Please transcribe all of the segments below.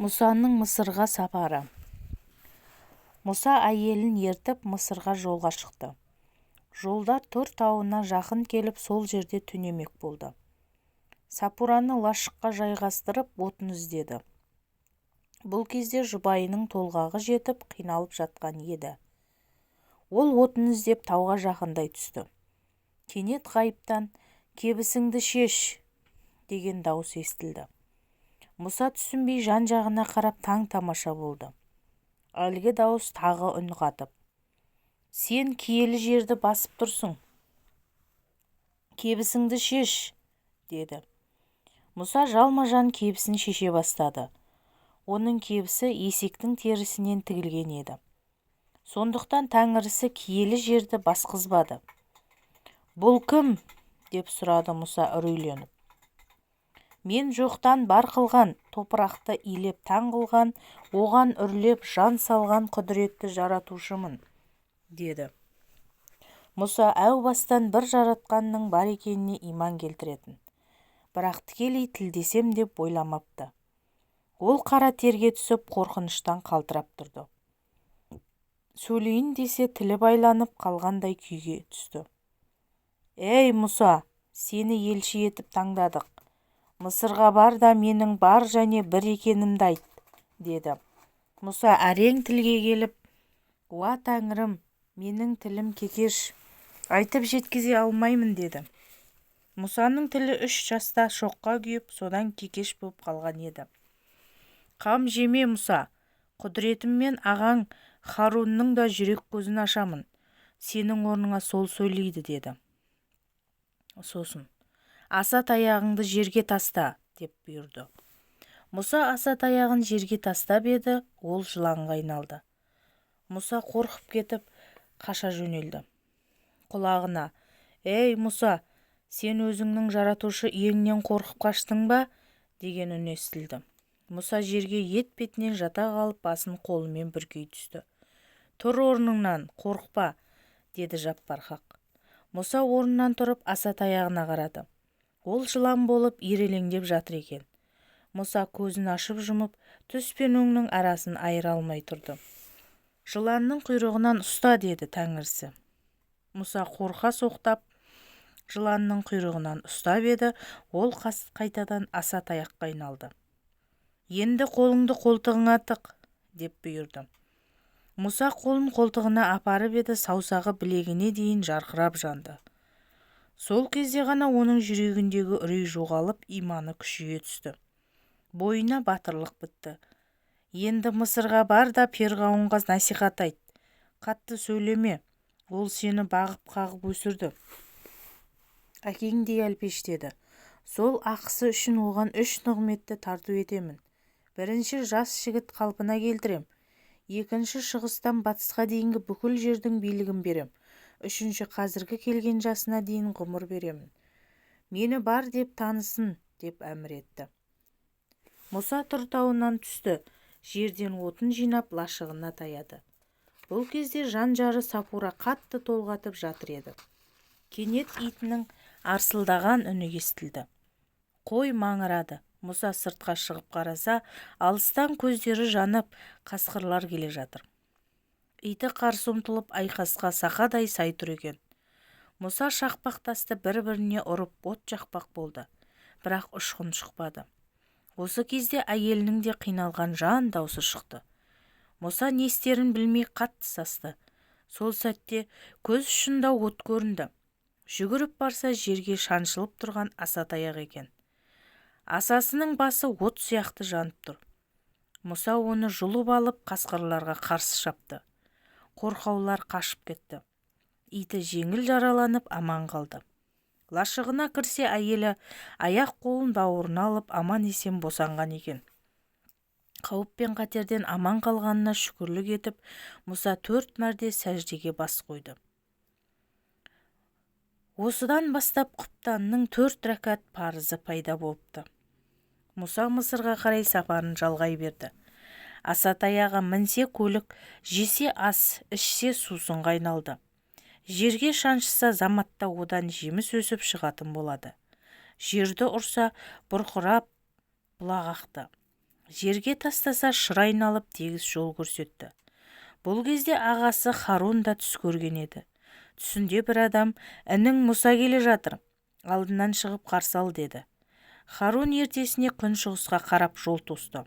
Мұсаның Мысырға сапары. Мұса әйелін ертіп Мысырға жолға шықты. Жолда Тұр тауына жақын келіп, сол жерде түнемек болды. Сапураны лашыққа жайғастырып, отын іздеді. Бұл кезде жұбайының толғағы жетіп, қиналып жатқан еді. Ол отын іздеп тауға жақындай түсті. Кенет ғайыптан: «Кебісіңді шеш!» деген дауыс естілді. Мұса түсінбей жан-жағына қарап, таң-тамаша болды. Әлгі дауыс тағы үн қатып: «Сен киелі жерді басып тұрсың, кебісіңді шеш!» деді. Мұса жалма-жан кебісін шеше бастады. Оның кебісі есектің терісінен тігілген еді. Сондықтан тәңірісі киелі жерді басқызбады. «Бұл кім?» деп сұрады Мұса үрейленіп. «Мен жоқтан бар қылған, топырақты илеп таң қылған, оған үрлеп жан салған құдіретті жаратушымын», деді. Мұса әу бастан бір жаратқанның бар екеніне иман келтіретін. Бірақ тікелей тілдесем деп ойламапты. Ол қара терге түсіп, қорқыныштан қалтырап тұрды. Сөйлейін десе, тілі байланып қалғандай күйге түсті. «Ей, Мұса, сені елші етіп таңдадық. Мысырға бар да, менің бар және бір екенімді айт», деді. Мұса әрең тілге келіп: «Уа, тәңірім, менің тілім кекеш, айтып жеткізе алмаймын», деді. Мұсаның тілі 3 жаста шоққа күйіп, содан кекеш боп қалған еді. «Қам жеме, Мұса, құдіретіммен ағаң Харунның да жүрек көзін ашамын, сенің орныңа сол сөйлейді», деді. Сосын: «Аса таяғыңды жерге таста», деп бұйырды. Мұса аса таяғын жерге тастап еді, ол жыланға айналды. Мұса қорқып кетіп, қаша жөнелді. Құлағына: «Ей, Мұса, сен өзіңнің жаратушы иеңнен қорқып қаштың ба?» деген үн естілді. Мұса жерге етпетінен жата қалып, басын қолымен бүркей түсті. «Тұр орныңнан, қорықпа», деді Жаппар Хақ. Мұса орнынан тұрып, аса таяғына қарады. Ол жылан болып ирелеңдеп жатыр екен. Мұса көзін ашып-жұмып, түс пен өңнің арасын айыра алмай тұрды. «Жыланның құйрығынан ұста», деді тәңірісі. Мұса қорқа соқтап жыланның құйрығынан ұстап еді, ол қайтадан аса таяққа айналды. «Енді қолыңды қолтығыңа тық», деп бұйырды. Мұса қолын қолтығына апарып еді, саусағы білегіне дейін жарқырап жанды. Сол кезде ғана оның жүрегіндегі үрей жоғалып, иманы күшейе түсті, бойына батырлық бітті. «Енді Мысырға бар да, перғауынға насихат айт. Қатты сөйлеме, ол сені бағып-қағып өсірді, әкеңдей әлпештеді. Сол ақысы үшін оған үш нығметті тарту етемін. Бірінші, жас жігіт қалпына келтірем. Екінші, шығыстан батысқа дейінгі бүкіл жердің билігін берем. Үшінші, қазіргі келген жасына дейін ғұмыр беремін. Мені бар деп танысын», деп әмір етті. Мұса Тұр тауынан түсті. Жерден отын жинап, лашығына таяды. Бұл кезде жан жары Сапура қатты толғатып жатыр еді. Кенет итінің арсылдаған үні естілді. Қой маңырады. Мұса сыртқа шығып қараса, алыстан көздері жанып, қасқырлар келе жатыр. Иті қарсы ұмтылып, айқасқа сақадай сай тұр екен. Мұса шақпақ тасты бір-біріне ұрып, от жақпақ болды, бірақ ұшқын шықпады. Осы кезде әйелінің де қиналған жан даусы шықты. Мұса не істерін білмей қатты састы. Сол сәтте көз ұшында от көрінді. Жүгіріп барса, жерге шаншылып тұрған аса таяқ екен. Асасының басы от сияқты жанып тұр. Мұса оны жұлып алып, қасқырларға қарсы шапты. Қорқаулар қашып кетті. Иті жеңіл жараланып, аман қалды. Лашығына кірсе, әйелі аяқ-қолын бауырына алып, аман-есен босанған екен. Қауіп пен қатерден аман қалғанына шүкірлік етіп, Мұса төрт мәрте сәждеге бас қойды. Осыдан бастап құптанның төрт рәкат парызы пайда болыпты. Мұса Мысырға қарай сапарын жалғай берді. Аса таяғы мінсе көлік, жесе ас, ішсе сусынға айналды. Жерге шаншыса, заматта одан жеміс өсіп шығатын болады. Жерді ұрса, бұрқырап бұлақ ақты. Жерге тастаса, шыр айналып тегіс жол көрсетті. Бұл кезде ағасы Харун да түс көрген еді. Түсінде бір адам: "Інің Мұса келе жатыр, алдынан шығып қарсы ал", – деді. Харун ертесіне күн шығысқа қарап жол тосты.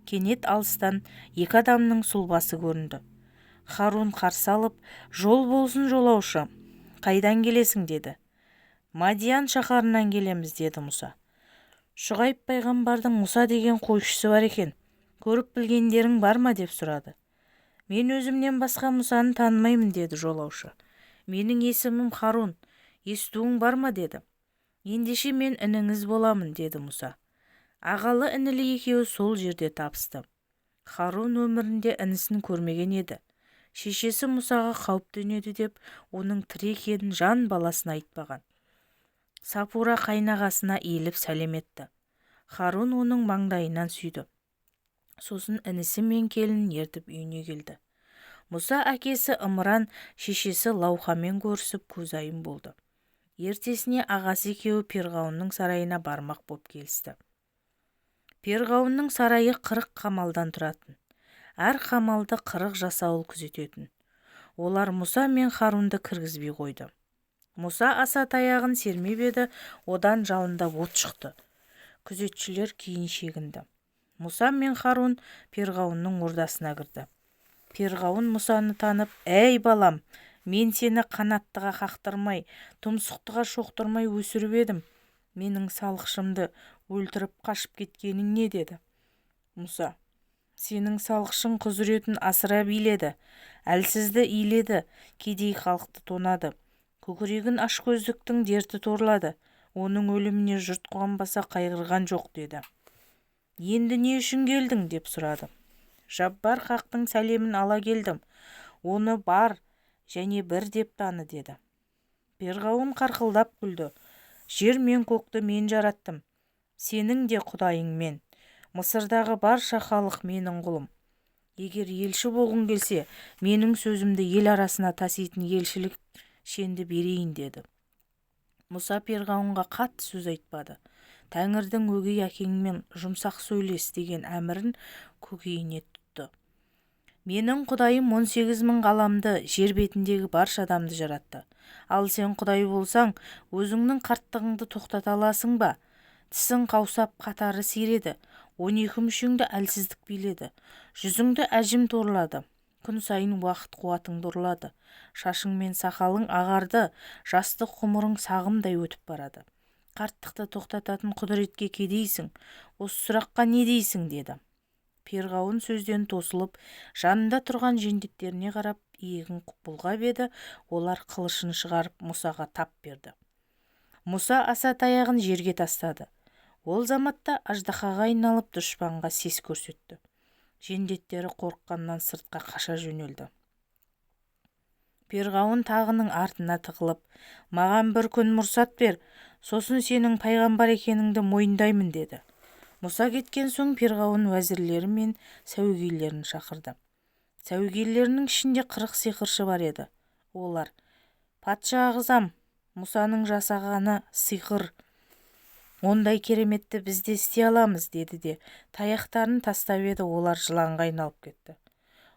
Кенет алыстан екі адамның сұлбасы көрінді. Харун қарсы алып: "Жол болсын, жолаушы, қайдан келесің?" – деді. "Мадиян шаһарынан келеміз", – деді Мұса. "Шұғайып пайғамбардың Мұса деген қойшысы бар екен, көріп білгендерің бар ма?" – деп сұрады. "Мен өзімнен басқа Мұсаны танымаймын", – деді жолаушы. "Менің есімім Харун, естуің бар ма?" – деді. "Ендеше мен ініңіз боламын", – деді Мұса. Ағалы-інілі екеуі сол жерде табысты. Харун өмірінде інісін көрмеген еді. Шешесі Мұсаға қауіп төнеді деп, оның тірі екенін жан баласына айтпаған. Сапура қайнағасына иіліп сәлем етті. Харун оның маңдайынан сүйді. Сосын інісі мен келінін ертіп үйіне келді. Мұса әкесі Ымыран, шешесі Лаухамен көрісіп, көзайым болды. Ертесіне ағасы екеуі Перғауынның сарайына бармақ боп келісті. Перғауынның сарайы 40 қамалдан тұратын. Әр қамалды 40 жасауыл күзететін. Олар Мұса мен Харунды кіргізбей қойды. Мұса аса таяғын сермеп еді, одан жалындап от шықты. Күзетшілер кейін шегінді. Мұса мен Харун Перғауынның ордасына кірді. Перғауын Мұсаны танып: "Әй, балам, мен сені қанаттыға қақтырмай, тұмсықтыға шоқтырмай өсіріп едім. Менің салықшымды өлтіріп қашып кеткенің не?" – деді. Мұса: "Сенің салықшың құзыретін асыра биледі, әлсізді иледі, кедей халықты тонады. Көкірегін ашкөздіктің дерті торлады. Оның өліміне жұрт қуанбаса, қайғырған жоқ", – деді. "Енді не үшін келдің?" – деп сұрады. "Жаббар хақтың сәлемін ала келдім. Оны бар және бір деп таны", – деді. Перғауын қарқылдап күлді: "Жер мен көкті мен жараттым. Сенің де құдайың мен. Мысырдағы барша халық менің құлым. Егер елші болғың келсе, менің сөзімді ел арасына таситын елшілік шенді берейін", – деді. Мұса Перғауынға қатты сөз айтпады. Тәңірдің "Өгей әкеңмен жұмсақ сөйлес" деген әмірін көкейіне тұтты. "Менің құдайым 18 000 ғаламды, жер бетіндегі барша адамды жаратты. Ал сен құдай болсаң, өзіңнің қарттығыңды тоқтата аласың ба? Тісің қаусап, қатары сиреді, 12 мүшеңді әлсіздік биледі, жүзіңді әжім торлады, күн сайын уақыт қуатыңды ұрлады, шашың мен сақалың ағарды, жастық ғұмырың сағымдай өтіп барады. Қарттықты тоқтататын құдіретке кедейсің. Осы сұраққа не дейсің?" – деді. Перғауын сөзден тосылып, жанында тұрған жендеттеріне қарап иегін бұлғап еді, олар қылышын шығарып Мұсаға тап берді. Мұса аса таяғын жерге тастады. Ол заматта аждаһаға айналып, дұшпанға сес көрсетті. Жендеттері қорыққаннан сыртқа қаша жөнелді. Перғауын тағының артына тығылып: "Маған бір күн мұрсат бер, сосын сенің пайғамбар екеніңді мойындаймын", – деді. Мұса кеткен соң Перғауын уәзірлері мен сәуегейлерін шақырды. Сәуегейлерінің ішінде 40 сиқыршы бар еді. Олар: "Патша ағзам, Мұсаның жасағаны сиқыр. Ондай кереметті біз де істей аламыз", – деді де, таяқтарын тастап еді, олар жыланға айналып кетті.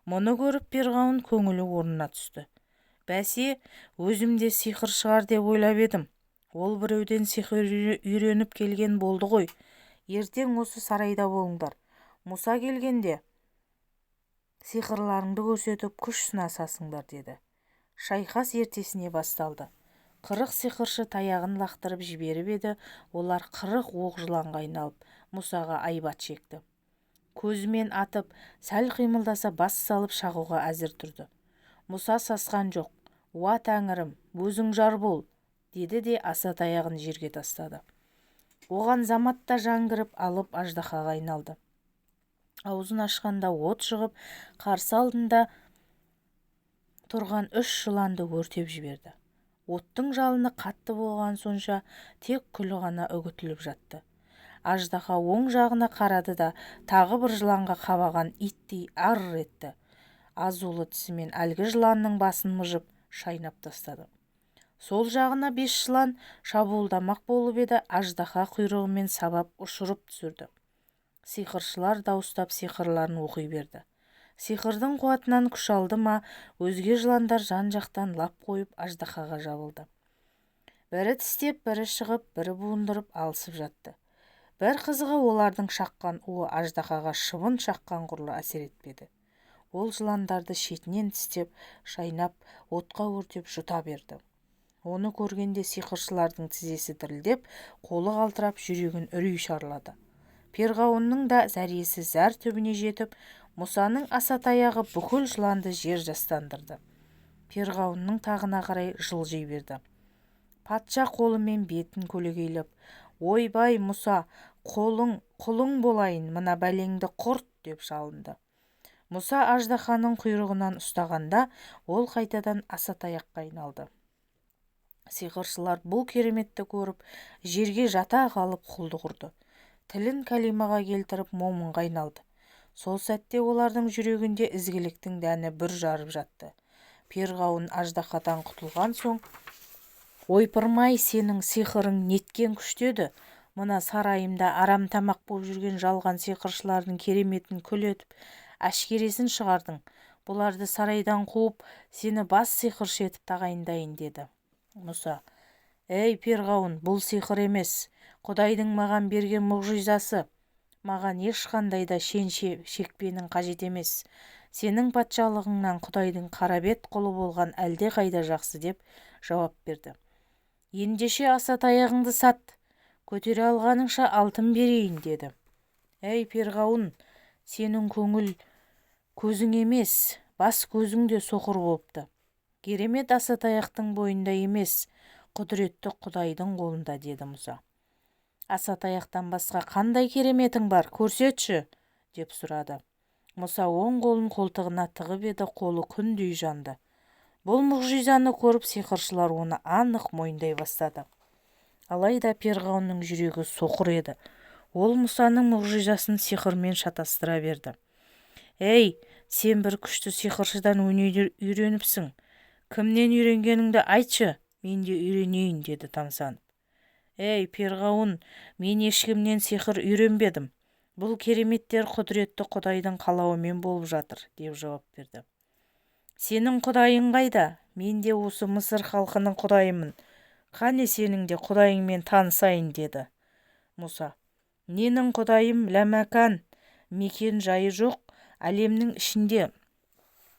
Мұны көріп, Перғауын көңілі орнына түсті. "Бәсе, өзім де сиқыр шығар деп ойлап едім. Ол біреуден сиқыр үйреніп келген болды ғой. Ертең осы сарайда болыңдар. Мұса келгенде сиқырларыңды көрсетіп, күш сынасасыңдар", – деді. Шайқас ертесіне басталды. 40 сиқыршы таяғын лақтырып жіберіп еді, олар 40 оқ жыланға айналып, Мұсаға айбат шекті. Көзімен атып, сәл қимылдаса бас салып шағуға әзір тұрды. Мұса сасқан жоқ. "Уа тәңірім, өзің жар бол", – деді де, аса таяғын жерге тастады. Оған заматта жан кіріп, алып аждаһаға айналды. Аузын ашқанда от шығып, қарсы алдында тұрған үш жыланды өртеп жіберді. Оттың жалыны қатты болған сонша, тек күлі ғана үгітіліп жатты. Аждаһа оң жағына қарады да, тағы бір жыланға қабаған иттей арр етті. Азулы тісімен әлгі жыланның басын мыжып, шайнап тастады. Сол жағына бес жылан шабуылдамақ болып еді, аждаһа құйрығымен сабап ұшырып түсірді. Сиқыршылар дауыстап сиқырларын оқи берді. Сиқырдың қуатынан күш алды ма, өзге жыландар жан-жақтан лап қойып аждаһаға жабылды. Бірі тістеп, бірі шығып, бірі буындырып алысып жатты. Бір қызығы, олардың шаққан уы аждаһаға шыбын шаққан құрлы әсер етпеді. Ол жыландарды шетінен тістеп, шайнап, отқа өртеп жұта берді. Оны көргенде сиқыршылардың тізесі дірілдеп, қолы қалтырап, жүрегін үрей шарлады. Перғауынның да зәресі зәр түбіне жетіп, Мұсаның асатаяғы бүкіл жыланды жер жастандырды. Перғауынның тағына қарай жылжи берді. Патша қолымен бетін көлегейлеп, «Ойбай, Мұса, қолың, құлың болайын, мына бәлеңді құрт!» деп жалынды. Мұса аждаһаның құйрығынан ұстағанда, ол қайтадан асатаяққа айналды. Сиқыршылар бұл кереметті көріп, жерге жата қалып құлдық ұрды. Тілін кәлимаға келтіріп, момынға айналды. Сол сәтте олардың жүрегінде ізгіліктің дәні бүр жарып жатты. Перғауын аждаһадан құтылған соң, «Ойпырмай, сенің сиқырың неткен күшті еді? Мына сарайымда арам тамақ боп жүрген жалған сиқыршылардың кереметін күл етіп, әшкересін шығардың. Бұларды сарайдан қуып, сені бас сиқыршы етіп тағайындайын», деді. Мұса: «Ей, перғауын, бұл сиқыр емес, Құдайдың маған берген мұғжизасы. Маған ешқандай да шен-шекпенің қажет емес. Сенің патшалығыңнан Құдайдың қарабет құлы болған әлдеқайда жақсы», деп жауап берді. «Ендеше асатаяғыңды сат, көтере алғаныңша алтын берейін», деді. «Әй, перғауын, сенің көңіл көзің емес, бас көзің де соқыр болыпты. Керемет асатаяқтың бойында емес, құдіретті Құдайдың қолында», деді Мұса. «Асатаяқтан басқа қандай кереметің бар, көрсетші», деп сұрады. Мұса оң қолын қолтығына тығып еді, қолы күндей жанды. Бұл мұғжизаны көріп, сиқыршылар оны анық мойындай бастады. Алайда перғауынның жүрегі соқыр еді. Ол Мұсаның мұғжизасын сиқырмен шатастыра берді. «Ей, сен бір күшті сиқыршыдан өнер үйреніпсің. Кімнен үйренгеніңді айтшы, мен де үйренейін», деді тамсанып. «Ей, перғауын, мен ешкімнен сиқыр үйренбедім. Бұл кереметтер құдіретті Құдайдың қалауымен болып жатыр», деп жауап берді. «Сенің Құдайың қайда? Мен де осы Мысыр халқының Құдайымын. Қане, сенің де Құдайыңмен танысайын», деді. Мұса: «Менің Құдайым ләмәкан, мекен жайы жоқ, әлемнің ішінде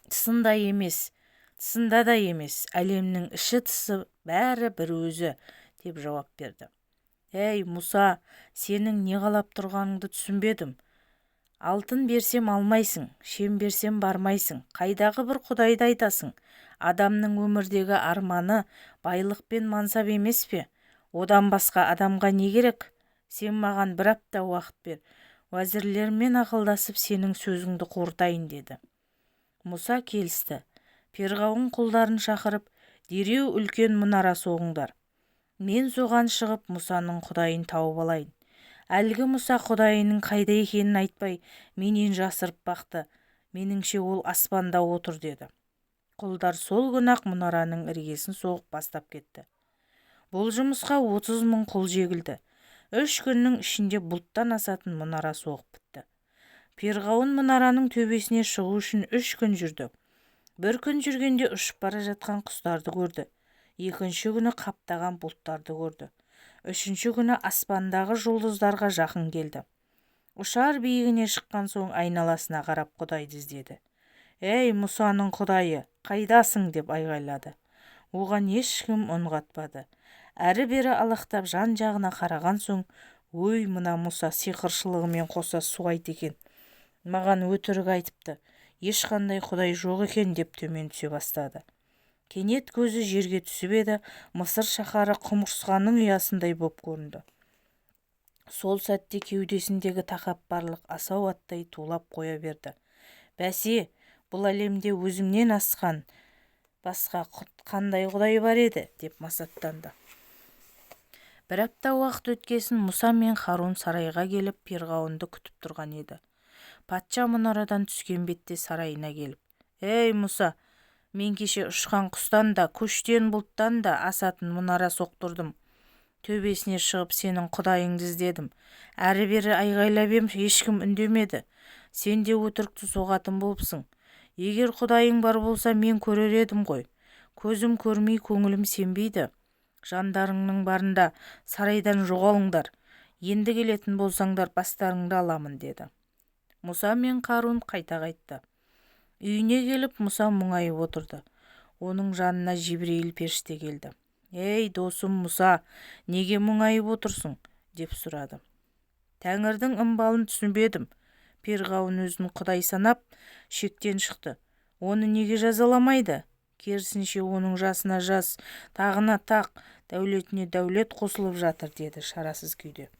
тысында емес, тысында да емес, әлемнің іші тысы бәрі бір өзі», деп жауап берді. «Әй, Мұса, сенің не қалап тұрғаныңды түсінбедім. Алтын берсем алмайсың, шен берсем бармайсың. Қайдағы бір Құдайды айтасың? Адамның өмірдегі арманы байлық пен мансап емес пе? Одан басқа адамға не керек? Сен маған бір апта уақыт бер. Уәзірлеріммен ақылдасып, сенің сөзіңді қорытайын», деді. Мұса келісті. Перғауын құлдарын шақырып, «Дереу үлкен мұнара соғыңдар. Мен соған шығып, Мұсаның Құдайын тауып алайын. Әлгі Мұса Құдайының қайда екенін айтпай, менен жасырып бақты. Меніңше, ол аспанда отыр», деді. Құлдар сол күні-ақ мұнараның іргесін соғып бастап кетті. Бұл жұмысқа 30 мың құл жегілді. 3 күннің ішінде бұлттан асатын мұнара соғып бітті. Перғауын мұнараның төбесіне шығу үшін 3 күн жүрді. Бір күн жүргенде ұшып бара жатқан құстарды көрді. Екінші күні қаптаған бұлттарды көрді. Үшінші күні аспандағы жұлдыздарға жақын келді. Ұшар биігіне шыққан соң айналасына қарап Құдайды іздеді. «Ей, Мұсаның Құдайы, қайдасың?» деп айғайлады. Оған ешкім үн қатпады. Әрі-бері алақтап жан-жағына қараған соң, «Өй, мына Мұса сиқыршылығымен қоса суайт екен. Маған өтірік айтыпты. Ешқандай Құдай жоқ екен», деп төмен түсе бастады. Кенет көзі жерге түсіп еді, Мысыр шаһары құмырсқаның ұясындай боп көрінді. Сол сәтте кеудесіндегі тәкаппарлық асау аттай тулап қоя берді. «Бәсе, бұл әлемде өзімнен асқан басқа қандай Құдай бар еді?» деп масаттанды. Бір апта уақыт өткесін Мұса мен Харун сарайға келіп, перғауынды күтіп тұрған еді. Патша мұнарадан түскен бетте сарайына келіп, «Ей, Мұса, мен кеше ұшқан құстан да, көштен бұлттан да асатын мұнара соқтырдым. Төбесіне шығып сенің құдайыңды іздедім. Әрі-бері айғайлап ем, ешкім үндемеді. Сен де өтірікті соғатын болыпсың. Егер құдайың бар болса, мен көрер едім ғой. Көзім көрмей, көңілім сенбейді. Жандарыңның барында сарайдан жоғалыңдар. Енді келетін болсаңдар, бастарыңды аламын, деді. Мұса мен Қарун қайта қайтты. Үйіне келіп, Мұса мұңайып отырды. Оның жанына Жебірейіл періште келді. Ей, досым Мұса, неге мұңайып отырсың? Деп сұрады. Тәңірдің ымбалын түсінбедім. Перғауын өзін құдай санап, шектен шықты. Оны неге жазаламайды? Керісінше, оның жасына жас, тағына тақ, дәулетіне дәулет қосылып жатыр, деді шарасыз күйде.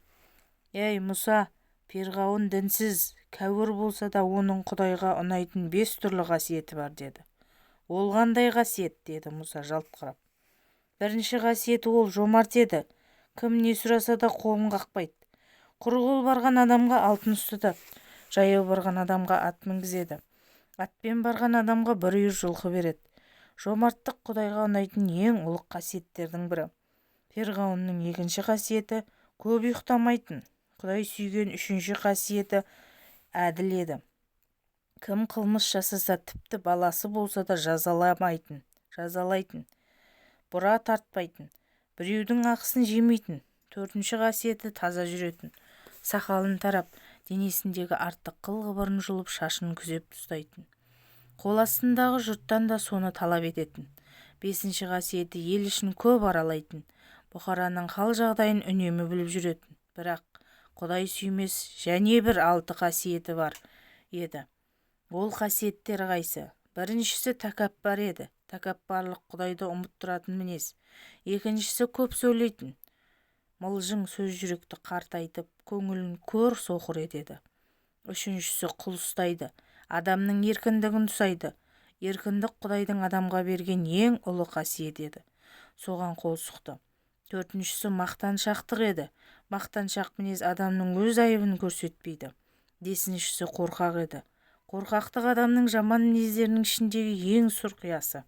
Ей, Мұса, перғауын дінсіз, кәуір болса да, оның құдайға ұнайтын 5 түрлі қасиеті бар, деді. Ол қандай қасиет? Деді Мұса жалт қарап. Бірінші қасиеті, ол жомарт еді. Кім не сұраса да қолын қақпайды. Құр қол барған адамға алтын ұстатады, жаяу барған адамға ат мінгізеді, атпен барған адамға бір үйір жылқы береді. Жомарттық құдайға ұнайтын ең ұлық қасиеттердің бірі. Перғауынның екінші қасиеті, көп ұйықтамайтын. Құдай сүйген үшінші қасиеті, әділ еді. Кім қылмыс жасаса, тіпті баласы болса да жазалайтын, бұра тартпайтын, біреудің ақысын жемейтін. Төртінші қасиеті, таза жүретін. Сақалын тарап, денесіндегі артық қыл-қыбырын жұлып, шашын күзеп ұстайтын. Қол астындағы жұрттан да соны талап ететін. Бесінші қасиеті, ел ішін көп аралайтын. Бұқараның хал жағдайын үнемі біліп жүретін. Бірақ құдай сүймес және бір 6 қасиеті бар еді. Ол қасиеттер қайсы? Біріншісі, тәкаппар еді. Тәкаппарлық құдайды ұмыттыратын мінез. Екіншісі, көп сөйлейтін. Мылжың сөз жүректі қартайтып, көңілін көр соқыр етеді. Үшіншісі, құл ұстайды. Адамның еркіндігін тұсайды. Еркіндік құдайдың адамға берген ең ұлы қасиеті еді. Соған қол сұқты. Төртіншісі, мақтаншақтық еді. Мақтаншақ мінез адамның өз айыбын көрсетпейді. Бесіншісі, қорқақ еді. Қорқақтық адамның жаман мінездерінің ішіндегі ең сұрқиясы.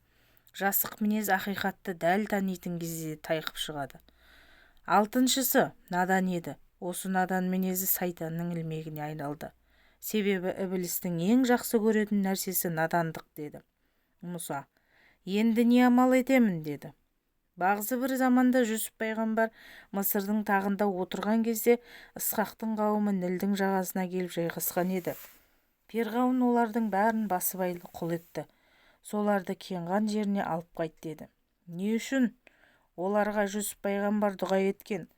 Жасық мінез ақиқатты дәл танитын кезде тайқып шығады. Алтыншысы, надан еді. Осы надан мінезі сайтанның ілмегіне айналды. Себебі ібілістің ең жақсы көретін нәрсесі надандық, деді. Мұса, енді не амал етемін, деді. Бағзы бір заманда Жүсіп пайғамбар Мысырдың тағында отырған кезде Ысқақтың қауымы Нілдің жағасына келіп жайғасқан еді. Перғауын олардың бәрін басыбайлы құл етті. Соларды Кенған жеріне алып қайт, деді. Не үшін? Оларға Жүсіп пайғамбар дұға еткен.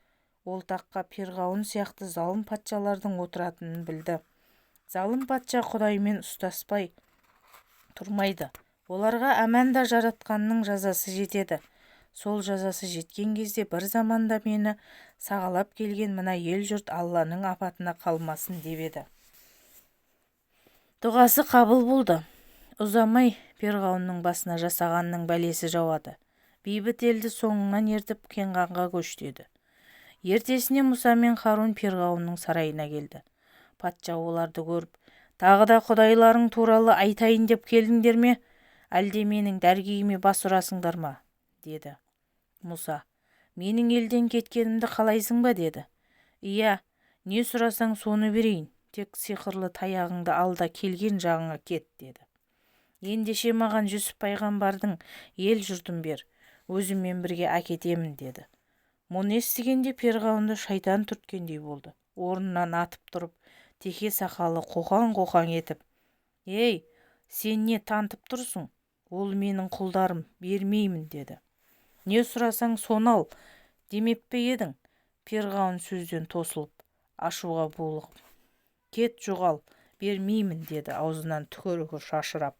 Ол таққа перғауын сияқты залым патшалардың отыратынын білді. Залым патша құдаймен ұстаспай тұрмайды. Оларға әмәнда жаратқанның жазасы жетеді. Сол жазасы жеткен кезде бір заманда мені сағалап келген мына ел-жұрт Алланың апатына қалмасын, деп еді. Дұғасы қабыл болды. Ұзамай перғауынның басына жасағанның бәлесі жауады. Бейбіт елді соңынан ертіп Кенғанға көш, деді. Ертесіне Мұса мен Харун перғауынның сарайына келді. Патша оларды көріп, тағы да құдайларың туралы айтайын деп келдіңдер ме? Әлде менің дәргейіме бас ұрасыңдар ма? Деді. Мұса, менің елден кеткенімді қалайсың ба? Деді. Иә, не сұрасаң соны берейін, тек сиқырлы таяғыңды ал да келген жағыңа кет, деді. Ендеше маған Жүсіп пайғамбардың ел жұртын бер, өзіммен бірге әкетемін, деді. Мұны естігенде перғауынды шайтан түрткендей болды. Орнынан атып тұрып, теке сақалы қоқан-қоқан етіп, «Ей, сен не тантып тұрсың? Ол менің құлдарым, бермеймін», деді. Не сұрасаң соны ал, демеп пе едің? Перғауын сөзден тосылып, ашуға булығып, «Кет, жоғал, бермеймін», деді аузынан түкірігі шашырап.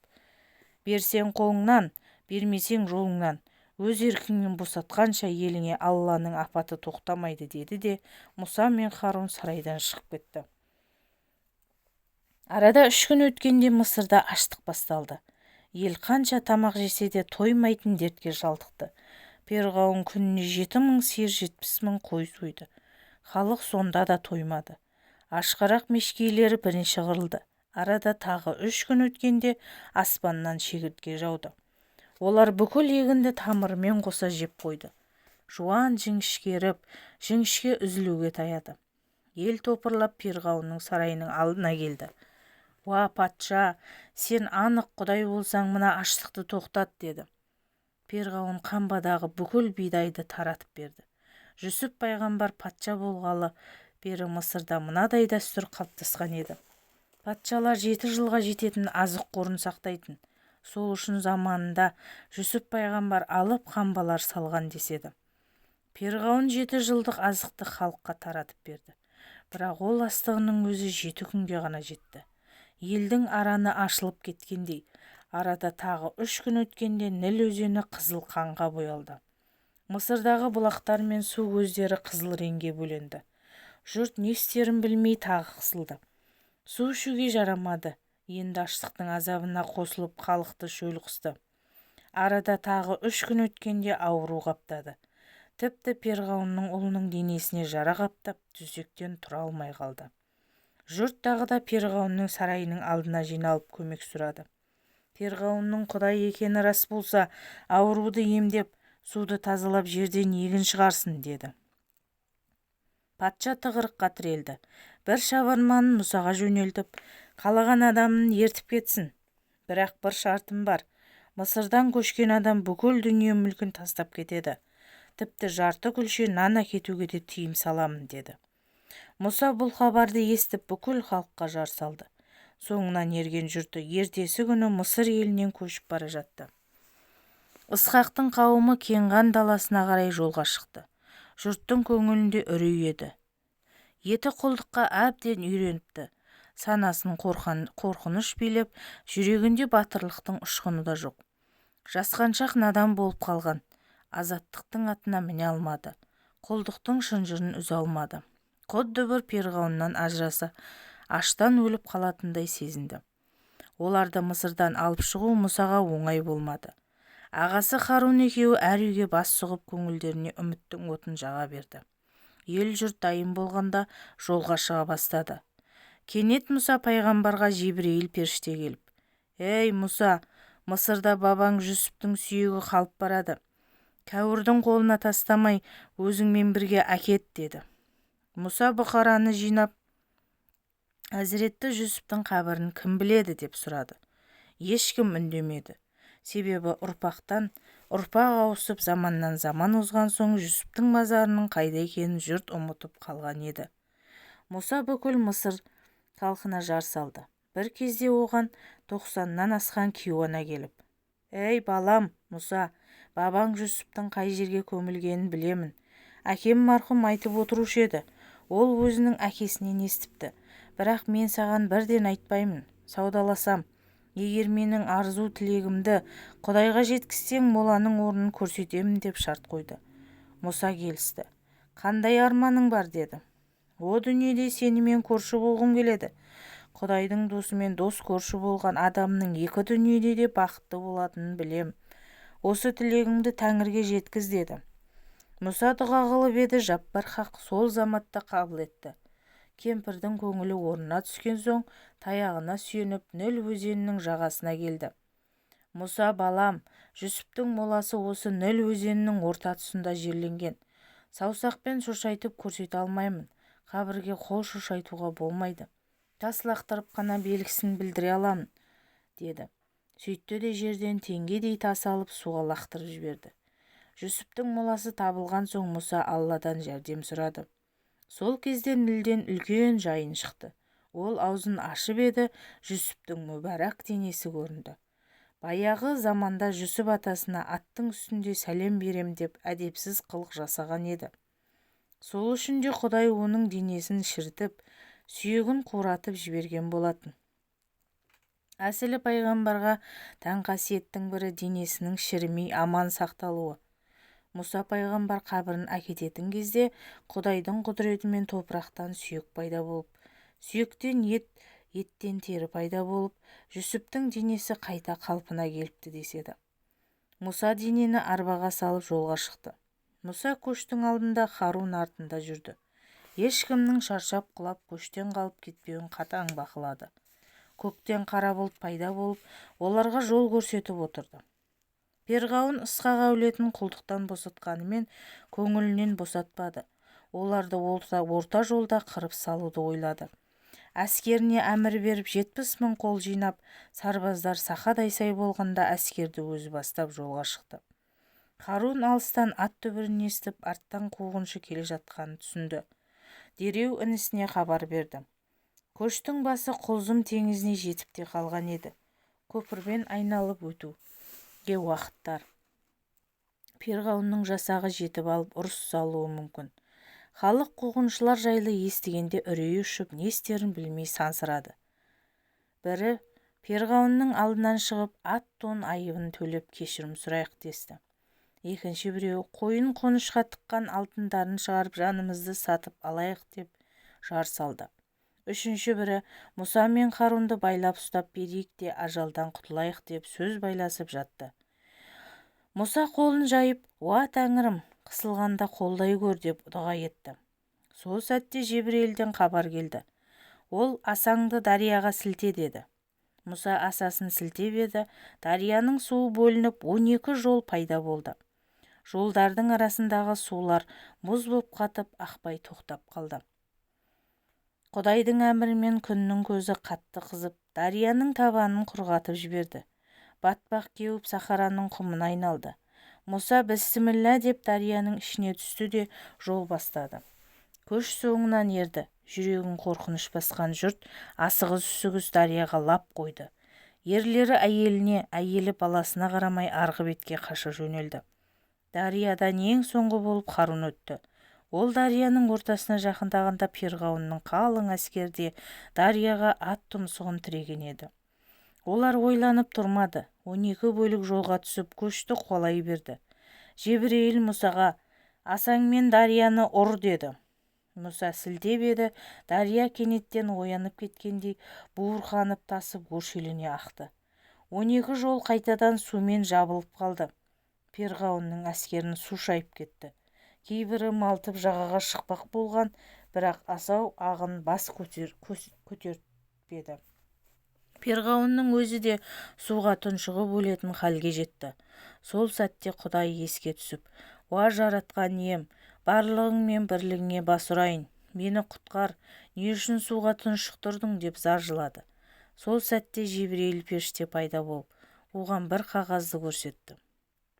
Берсең қолыңнан, бермесең жолыңнан, өз еркіңнен босатқанша еліңе Алланың апаты тоқтамайды, деді де Мұса мен Харун сарайдан шығып кетті. Арада 3 күн өткенде Мысырда аштық басталды. Ел қанша тамақ жесе де тоймайтын дертке шалдықты. Перғауын күніне 7000 сиыр, 70000 қой сойды. Халық сонда да тоймады. Ашқарақ мешкейлері бірінші қырылды. Арада тағы 3 күн өткенде аспаннан шегіртке жауды. Олар бүкіл егінді тамырымен қоса жеп қойды. Жуан жіңішкеріп, жіңішке үзілуге таяды. Ел топырлап перғауынның сарайының алдына келді. «Уа, патша, сен анық құдай болсаң, мына аштықты тоқтат», деді. Перғауын қамбадағы бүкіл бидайды таратып берді. Жүсіп пайғамбар патша болғалы бері Мысырда мынадай дәстүр қалыптасқан еді. Патшалар 7 жылға жететін азық қорын сақтайтын. Сол үшін заманында Жүсіп пайғамбар алып қамбалар салған деседі. Перғауын 7 жылдық азықты халыққа таратып берді. Бірақ ол астығының өзі 7 күнге ғана жетті. Елдің араны ашылып кеткендей, арада тағы 3 күн өткенде Ніл өзені қызыл қанға боялды. Мысырдағы бұлақтар мен су көздері қызыл реңге бөленді. Жұрт не істерін білмей тағы қысылды. Су ішуге жарамады. Енді аштықтың азабына қосылып халықты шөл қысты. Арада тағы 3 күн өткенде ауру қаптады. Тіпті перғауынның ұлының денесіне жара қаптап, төсектен тұра алмай қалды. Жұрт тағы да перғауынның сарайының алдына жиналып көмек сұрады. Перғауынның құдай екені рас болса, ауруды емдеп, суды тазалап жерден егін шығарсын, деді. Патша тығырыққа тірелді. Бір шабарманын Мұсаға жөнелтіп, қалаған адамын ертіп кетсін. Бірақ бір шартым бар. Мысырдан көшкен адам бүкіл дүние мүлкін тастап кетеді. Тіпті жарты күлше нан әкетуге де тыйым саламын, деді. Мұса бұл хабарды естіп, бүкіл халыққа жар салды. Соңынан ерген жұрты ертесі күні Мысыр елінен көшіп бара жатты. Ысқақтың қауымы Кенған даласына қарай жолға шықты. Жұрттың көңілінде үрей еді. Еті құлдыққа әбден үйреніпті. Санасын қорқыныш билеп, жүрегінде батырлықтың ұшқыны да жоқ. Жасқаншақ надан болып қалған. Азаттықтың атына міне алмады. Құлдықтың шынжырын үзе алмады. Құдды бір перғауыннан ажыраса, аштан өліп қалатындай сезінді. Оларды Мысырдан алып шығу Мұсаға оңай болмады. Ағасы Харун екеуі әр үйге бас сұғып, көңілдеріне үміттің отын жаға берді. Ел жұрт дайын болғанда жолға шыға бастады. Кенет Мұса пайғамбарға Жебірейіл періште келіп, «Ей, Мұса, Мысырда бабаң Жүсіптің сүйегі қалып барады. Кәуірдің қолына тастамай, өзіңмен бірге әкет», деді. Мұса бұқараны жинап, әзіретті Жүсіптің қабірін кім біледі деп сұрады. Ешкім үндемеді. Себебі ұрпақтан ұрпақ ауысып, заманнан заман озған соң Жүсіптің мазарының қайда екенін жұрт ұмытып қалған еді. Мұса бүкіл Мысыр халқына жар салды. Бір кезде оған 90-нан асқан кейуана келіп, «Ей, балам, Мұса, бабаң Жүсіптің қай жерге көмілгенін білемін. Әкем марқұм айтып отырушы еді. Ол өзінің әкесінен естіпті. Бірақ мен саған бірден айтпаймын, саудаласам. Егер менің арзу тілегімді Құдайға жеткізсең, моланың орнын көрсетемін», деп шарт қойды. Мұса келісті. «Қандай арманың бар?» деді. «О дүниеде сенімен көрші болғым келеді. Құдайдың досымен дос көрші болған адамның екі дүниеде де бақытты болатынын білем. Осы тілегіңді тәңірге жеткіз», деді. Мұса дұға қылып еді, Жаппар хақ сол заматта қабыл етті. Кемпірдің көңілі орнына түскен соң, таяғына сүйеніп, Ніл өзенінің жағасына келді. «Мұса балам, Жүсіптің моласы осы Ніл өзенінің орта тұсында жерленген. Саусақпен шошайтып көрсете алмаймын. Қабірге қол шошайтуға болмайды. Тас лақтырып қана белгісін білдіре аламын», деді. Сөйтті де жерден теңгедей тас алып суға лақтырып жіберді. Жүсіптің моласы табылған соң Мұса Алладан жәрдем сұрады. Сол кезде Нілден үлкен жайын шықты. Ол аузын ашып еді, Жүсіптің мүбәрак денесі көрінді. Баяғы заманда Жүсіп атасына аттың үстінде сәлем берем деп әдепсіз қылық жасаған еді. Сол үшін де Құдай оның денесін шірітіп, сүйегін қуратып жіберген болатын. Әсілі пайғамбарға тән қасиеттің бірі денесінің шірімей аман сақталуы. Мұса пайғамбар қабірін әкететін кезде Құдайдың құдіретімен топырақтан сүйек пайда болып, сүйектен ет, еттен тері пайда болып, Жүсіптің денесі қайта қалпына келіпті деседі. Мұса денені арбаға салып жолға шықты. Мұса көштің алдында, Харун артында жүрді. Ешкімнің шаршап құлап көштен қалып кетпеуін қатаң бақылады. Көктен қара бұлт пайда болып, оларға жол көрсетіп отырды. Перғауын Ысқақ әулетін құлдықтан босатқанымен, көңілінен босатпады. Оларды орта жолда қырып салуды ойлады. Әскеріне әмір беріп, 70 000 қол жинап, сарбаздар сақадай сай болғанда әскерді өзі бастап жолға шықты. Қарун алыстан ат дүбірін естіп, арттан қуғыншы келе жатқанын түсінді. Дереу інісіне хабар берді. Көштің басы Құлзым теңізіне жетіп те қалған еді. Көпірмен айналып өтуге уақыт тар. Перғауынның жасағы жетіп алып, ұрыс салуы мүмкін. Халық қуғыншылар жайлы естігенде үрейі ұшып, не істерін білмей сансырады. Бірі перғауынның алдынан шығып, ат-тон айыбын төлеп, кешірім сұрайық десті. Екінші біреуі қойын-қонышқа тыққан алтындарын шығарып, жанымызды сатып алайық деп жар салды. Үшінші бірі Мұса мен Қарунды байлап ұстап берейік те, ажалдан құтылайық деп сөз байласып жатты. Мұса қолын жайып, «Уа, Тәңірім, қысылғанда қолдай көр», деп дұға етті. Сол сәтте Жебірейілден хабар келді. Ол: «Асаңды дарияға сілте», – деді. Мұса асасын сілтеп еді, дарияның суы бөлініп, 12 жол пайда болды. Жолдардың арасындағы сулар мұз боп қатып, ақпай тоқтап қалды. Құдайдың әмірімен күннің көзі қатты қызып, дарияның табанын құрғатып жіберді. Батпақ кеуіп, сахараның құмына айналды. Мұса «Бісміллә» деп дарияның ішіне түсті де, жол бастады. Көш соңынан ерді. Жүрегін қорқыныш басқан жұрт асығыс-үсігіс дарияға лап қойды. Ерлері әйеліне, әйелі баласына қарамай арғы бетке қаша жөнелді. Дариядан ең соңғы болып Қарун өтті. Ол дарияның ортасына жақындағанда перғауынның қалың әскері де дарияға ат тұмсығын тіреген еді. Олар ойланып тұрмады, 12 бөлік жолға түсіп, көшті қуалай берді. Жебірейіл Мұсаға: «Асаңмен дарияны ұр», – деді. Мұса сілтеп еді, дария кенеттен оянып кеткендей буырқанып тасып, өршелене ақты. 12 жол қайтадан сумен жабылып қалды. Перғауынның әскерін су шайып кетті. Кейбірі малтып жағаға шықпақ болған, бірақ асау ағын бас көтертпеді. Перғауынның өзі де суға тұншығып өлетін халге жетті. Сол сәтте Құдай еске түсіп: «Уа, Жаратқан Ием, барлығың мен бірлігіңе бас ұрайын, мені құтқар, не үшін суға тұншықтырдың?» – деп зар жылады. Сол сәтте Жебірейіл періште пайда болып, оған бір қағазды көрсетті.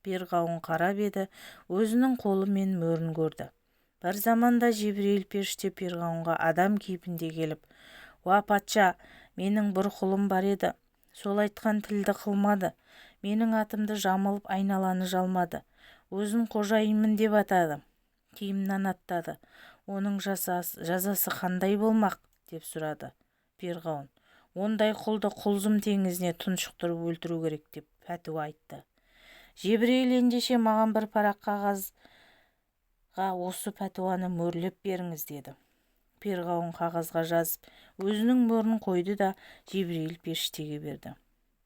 Перғауын қарап еді, өзінің қолы мен мөрін көрді. Бір заманда Жебірейіл періште перғауынға адам кейпінде келіп: «Уа, патша, менің бір құлым бар еді. Сол айтқан тілді қылмады, менің атымды жамылып, айналаны жалмады, өзін қожайынмын деп атады, киімнен аттады. Оның жазасы қандай болмақ?» – деп сұрады. Перғауын: «Ондай құлды Құлзым теңізіне тұншықтырып өлтіру керек», – деп пәтуа айтты. Жебірейіл: «Ендеше маған бір парақ қағазға осы пәтуаны мөрлеп беріңіз», – деді. Перғауын қағазға жазып, өзінің мөрін қойды да, Жебірейіл періштеге берді.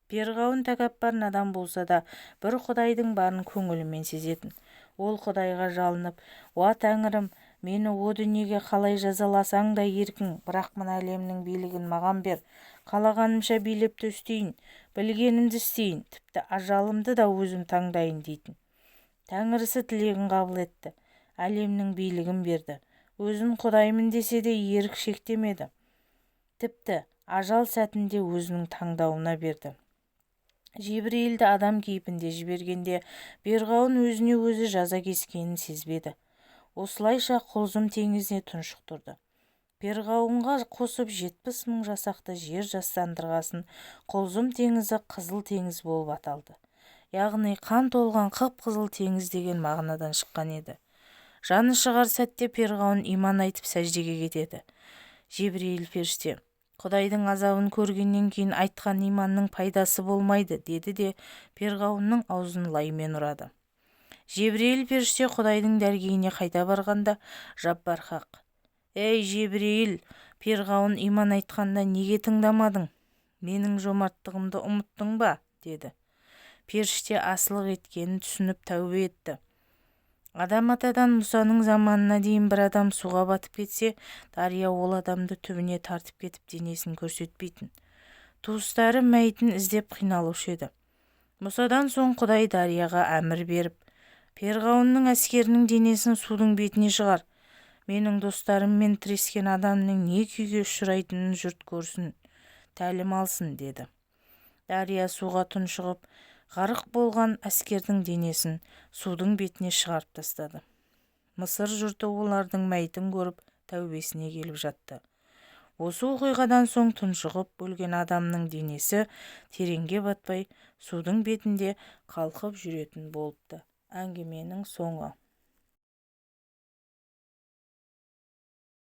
Перғауын тәкаппар надан болса да, бір Құдайдың барын көңілімен сезетін. Ол Құдайға жалынып: «Уа, Тәңірім, мені о дүниеге қалай жазаласаң да еркің, бірақ мына әлемнің билігін маған бер. Қалағанымша билеп төстейін, білгенімді істейін, тіпті ажалымды да өзім таңдайын», – дейтін. Тәңірісі тілегін қабыл етті, әлемнің билігін берді. Өзін құдаймын десе де, ерік шектемеді, тіпті ажал сәтінде өзінің таңдауына берді. Жебірейілді адам кейпінде жібергенде перғауын өзіне өзі жаза кескенін сезбеді. Осылайша Құлзым теңізіне тұншықтырды. Перғауынға қосып 70 000 жасақты жер жастандырғасын, Құлзым теңізі Қызыл теңіз болып аталды, яғни қан толған қып-қызыл теңіз деген мағынадан шыққан еді. Жаны шығар сәтте перғауын иман айтып, сәждеге кетеді. Жебірейіл періште: «Құдайдың азабын көргеннен кейін айтқан иманның пайдасы болмайды», – деді де, перғауынның аузын лаймен ұрады. Жебірейіл періште Құдайдың дәргейіне қайта барғанда, Жаббар Хақ: «Ей, Жебірейіл, перғауын иман айтқанда неге тыңдамадың? Менің жомарттығымды ұмыттың ба?» – деді. Періште асылық еткенін түсініп, тәубе етті. Адам атадан Мұсаның заманына дейін бір адам суға батып кетсе, дария ол адамды түбіне тартып кетіп, денесін көрсетпейтін. Туыстары мәйітін іздеп қиналушы еді. Мұсадан соң Құдай дарияға әмір беріп, перғауынның әскерінің денесін судың бетіне шығар, менің достарыммен тірескен адамның не күйге ұшырайтынын жұрт көрсін, тәлім алсын деді. Дария суға тұншығып, ғарық болған әскердің денесін судың бетіне шығарып тастады. Мысыр жұрты олардың мәйітін көріп, тәубесіне келіп жатты. Осы оқиғадан соң тұншығып өлген адамның денесі тереңге батпай, судың бетінде қалқып жүретін болыпты. Әңгіменің соңы.